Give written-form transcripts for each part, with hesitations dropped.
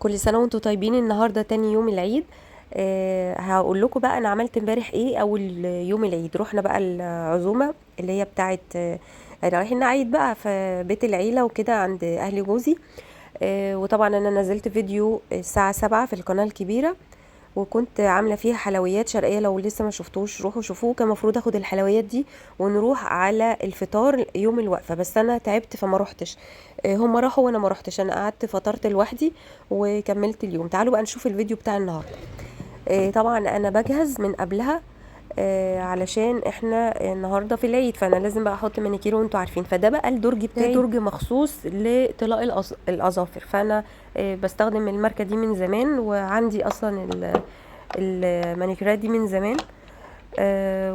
كل سنة وانتم طيبين. النهاردة تاني يوم العيد. هقول لكم بقى انا عملت امبارح ايه. اول يوم العيد رحنا بقى العزومة اللي هي بتاعت رايحين نعيد بقى في بيت العيلة وكده عند اهل جوزي. وطبعا انا نزلت فيديو الساعة 7 في القناة الكبيرة، وكنت عاملة فيها حلويات شرقية. لو لسه ما شفتوش روحوا شوفوه. كان المفروض اخد الحلويات دي ونروح على الفطار يوم الوقفة، بس انا تعبت فما روحتش. هم راحوا وانا ما روحتش، انا قعدت فطرت لوحدي وكملت اليوم. تعالوا بقى نشوف الفيديو بتاع النهاردة. طبعا انا بجهز من قبلها، علشان احنا النهارده في العيد، فانا لازم بقى احط مانيكير وانتوا عارفين. فده بقى الدرج بتاعي، ده درج مخصوص لطلاء الاظافر. فانا بستخدم الماركة دي من زمان، وعندي اصلا المانيكيرات دي من زمان.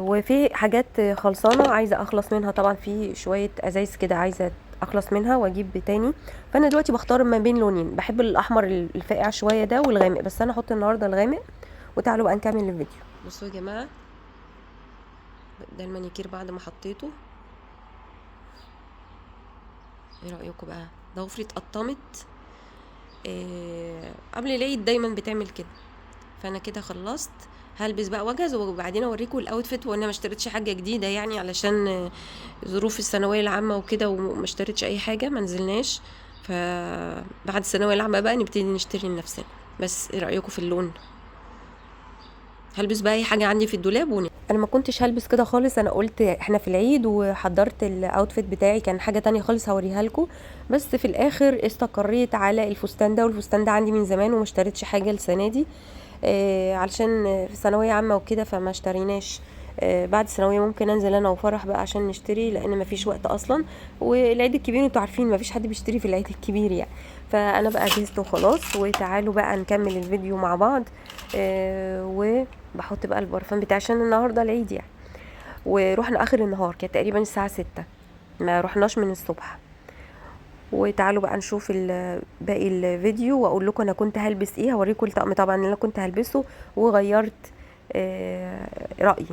وفي حاجات خلصانه عايزه اخلص منها، طبعا في شوية ازايز كده عايزه اخلص منها واجيب تاني. فانا دلوقتي بختار ما بين لونين، بحب الاحمر الفاقع شوية ده والغامق، بس انا احط النهارده الغامق. وتعالوا بقى نكمل الفيديو. بصوا يا جماعة، ده المانيكير بعد ما حطيته. ايه رايكم بقى؟ ضوافري اتقطمت. قبل العيد دايما بتعمل كده. فانا كده خلصت، هلبس بقى واجهز وبعدين اوريكم ال outfit. وانا ما اشتريتش حاجة جديدة يعني علشان ظروف الثانوية العامة وكده، وما اشتريتش اي حاجة، ما نزلناش. فبعد الثانوية العامة بقى نبتدي نشتري لنفسنا. بس ايه رايكم في اللون؟ هلبس بقى اي حاجة عندي في الدولاب. انا ما كنتش هلبس كده خالص، انا قلت احنا في العيد وحضرت ال outfit بتاعي، كان حاجة تانية خالص هوريها لكم، بس في الاخر استقريت على الفستان ده. والفستان ده عندي من زمان وما اشتريتش حاجة السنة دي، علشان في ثانوية عامة وكده، فما اشتريناش. بعد الثانوية ممكن انزل انا وفرح بقى عشان نشتري، لان ما فيش وقت اصلا. والعيد الكبير انتوا عارفين ما فيش حد بيشتري في العيد الكبير يعني. فانا بقى جهزت وخلاص، وتعالوا بقى نكمل الفيديو مع بعض. وبحط بقى البرفان بتاعي عشان النهارده العيد يعني. ورحنا اخر النهار، كانت تقريبا الساعة 6، ما رحناش من الصبح. وتعالوا بقى نشوف باقي الفيديو واقول لكم انا كنت هلبس ايه. هوريكم الطقم طبعا اللي انا كنت هلبسه وغيرت رأيي.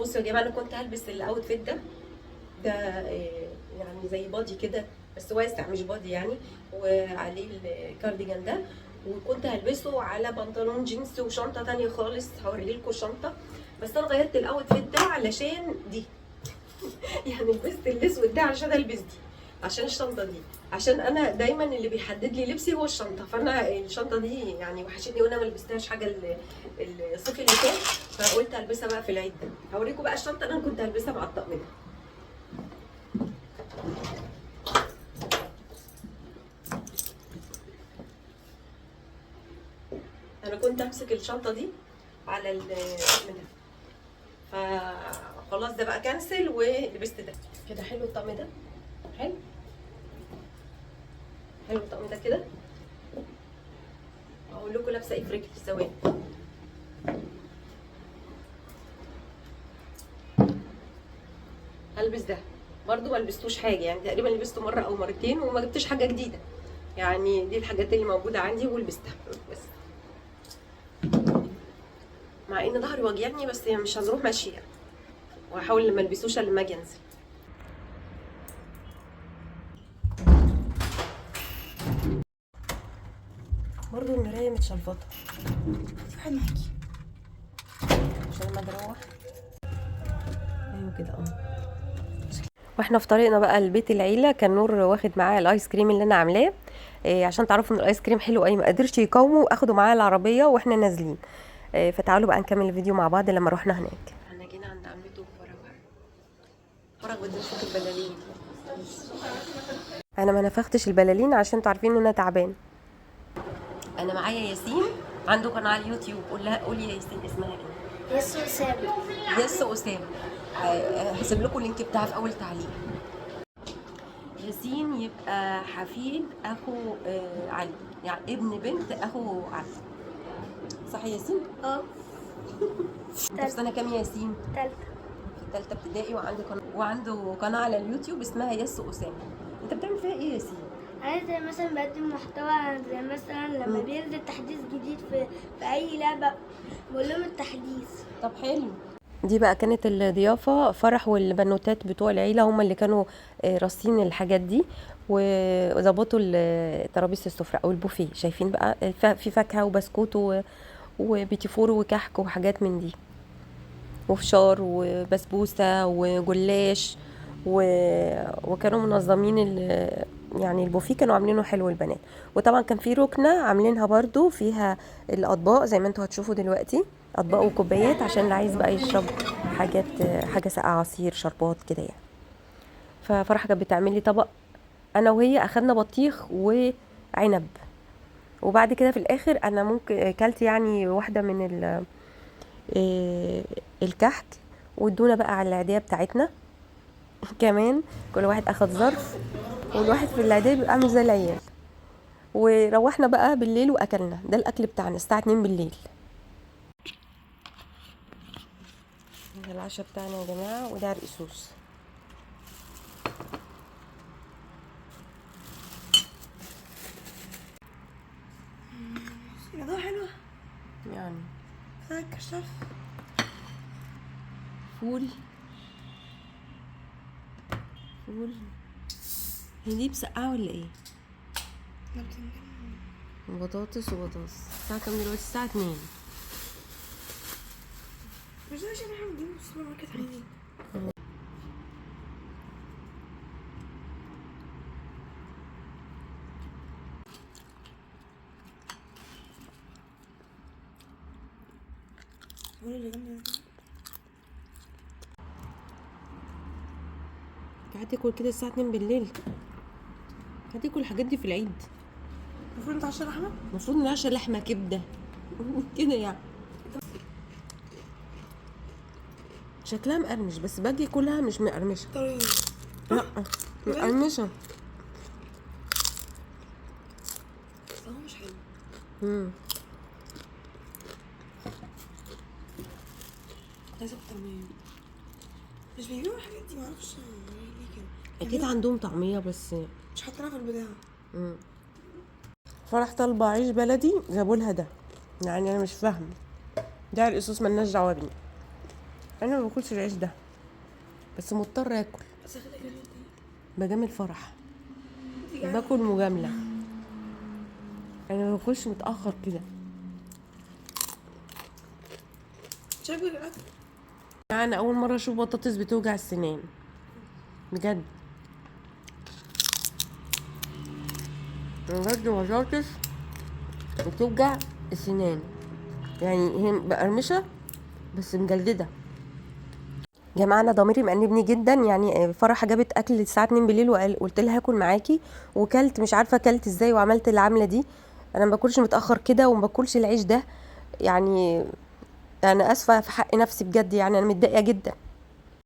بصوا يا جماعة، انا كنت هلبس ال outfit ده يعني زي body كده بس واسع، مش body يعني، وعليه الكارديجان ده، وكنت هلبسه على بنطلون جينز وشنطه تانية خالص، هوري لكم الشنطة. بس انا غيرت ال outfit ده علشان دي يعني لبست الاسود ده عشان البس دي، عشان الشنطة دي، عشان انا دايما اللي بيحدد لي لبسي هو الشنطة. فانا الشنطة دي يعني وحشتني وانا ما لبستهاش حاجة الصيف اللي فات، فقلت البسها بقى في العيد ده. هوريكم بقى الشنطة اللي انا كنت هلبسها مع الطقم ده. انا كنت همسك الشنطة دي على الطقم ده، فخلاص ده بقى كنسل ولبست ده كده. حلو الطقم ده، حلو حلو الطقم ده كده. اقول لكم لابسه ايه في رجلي ثواني. هلبس ده برضو، ما لبستوش حاجة يعني، تقريبا لبسته مرة او مرتين وما جبتش حاجة جديدة يعني. دي الحاجات اللي موجودة عندي ولبستها بس، مع ان ظهري واجعني بس مش هظروف ماشية يعني، وهحاول ما البسوش الا لما اجي انزل. برضو المراية متشلفطه، في واحد معاكي عشان لما اجي اروح. ايوه كده. واحنا في طريقنا بقى لبيت العيلة، كان نور واخد معاه الايس كريم اللي انا عاملاه، عشان تعرفوا ان الايس كريم حلو قوي، ما قدرش يقاومه واخده معاه العربية واحنا نازلين. فتعالوا بقى نكمل الفيديو مع بعض لما رحنا هناك. احنا جينا عند عمته فرح، فرح بدنا نشوف البلالين. انا ما نفختش البلالين عشان انتوا عارفين ان انا تعبان. انا معايا ياسين، عنده قناة على اليوتيوب. قول لها، قولي يا ياسين اسمها ايه؟ ياسو اسامة. ياسو اسامة. هسيب لكم ال link بتاعها في اول تعليق. ياسين يبقى حفيد اخو علي، يعني ابن بنت اخو علي، صح يا ياسين؟ اه. انت في سنة كام يا ياسين؟ تالتة. في الثالثة ابتدائي، وعنده قناة على اليوتيوب اسمها ياسو اسامة. انت بتعمل فيها ايه يا ياسين؟ انا زي مثلا بقدم محتوى، زي مثلا لما بينزل تحديث جديد في اي لعبه بقول لهم التحديث. طب حلو. دي بقى كانت الضيافة، فرح والبنوتات بتوع العيلة هم اللي كانوا راصين الحاجات دي وظبطوا ترابيزة السفرة أو البوفيه. شايفين بقى في فاكهة وبسكوت وبيتيفور وكحك وحاجات من دي، وفشار وبسبوسة وجلاش وكانوا منظمين يعني البوفيه كانوا عاملينه حلو البنات. وطبعا كان في ركنة عاملينها برضو فيها الأطباق زي ما انتوا هتشوفوا دلوقتي، أطباق وكوبايات عشان اللي عايز بقى يشرب حاجة ساقعة، عصير، شربات كده يعني. ففرح كانت بتعمل لي طبق، أنا وهي أخدنا بطيخ وعنب، وبعد كده في الآخر أنا ممكن أكلت واحدة من الكحك، وادونا بقى على العيدية بتاعتنا كمان، كل واحد أخد ظرف، والواحد في العيدية بيبقى عامل زي العيال. وروحنا بقى بالليل وأكلنا، ده الأكل بتاعنا الساعة 2 بالليل. ده العشاء بتاعنا يا جماعة، وده عرق سوس. الإضاءة حلوة. كشاف. فول. فول. هي دي مسقعة ولا إيه؟ لا، بتنجان. بطاطس وبطاطس. الساعة كام دلوقتي؟ الساعة 2. مش ده عشان احنا بنجيب من السوبر ماركت عادي. قولي اللي جنبي ده. هتاكل كده الساعة 2 بالليل؟ هتاكل الحاجات دي في العيد؟ المفروض نتعشى لحمة؟ المفروض نتعشى لحمة كبدة كده يعني. شكلها مقرمش، بس باجي كلها مش مقرمشة. طرية. لا مقرمشة. بس هو مش حلو. لازم طعمية. مش بيبيعوا الحاجات دي، معرفش ليه كده. أكيد عندهم طعمية بس مش حاطينها في البتاع. فرح طالبة عيش بلدي جابوا لها ده، أنا مش فاهمة ده القصوص مالناش دعوة بيه. أنا ما باكلش العيش ده بس مضطرة آكل. بس خلي بالك انت. بجامل فرح، باكل مجاملة. أنا ما باكلش متأخر كده. شايف الأكل؟ أنا أول مرة أشوف بطاطس بتوجع السنان بجد. بجد بطاطس بتوجع السنان، هي مقرمشة بس مجلدة. جماعة أنا ضميري مأنبني جدا، فرح جابت أكل الساعة 2 بالليل وقلت لها هاكل معاكي، وكلت مش عارفة كلت إزاي وعملت العملة دي. أنا ما باكلش متأخر كده وما باكلش العيش ده، أنا آسفة في حق نفسي بجد، أنا متضايقة جدا.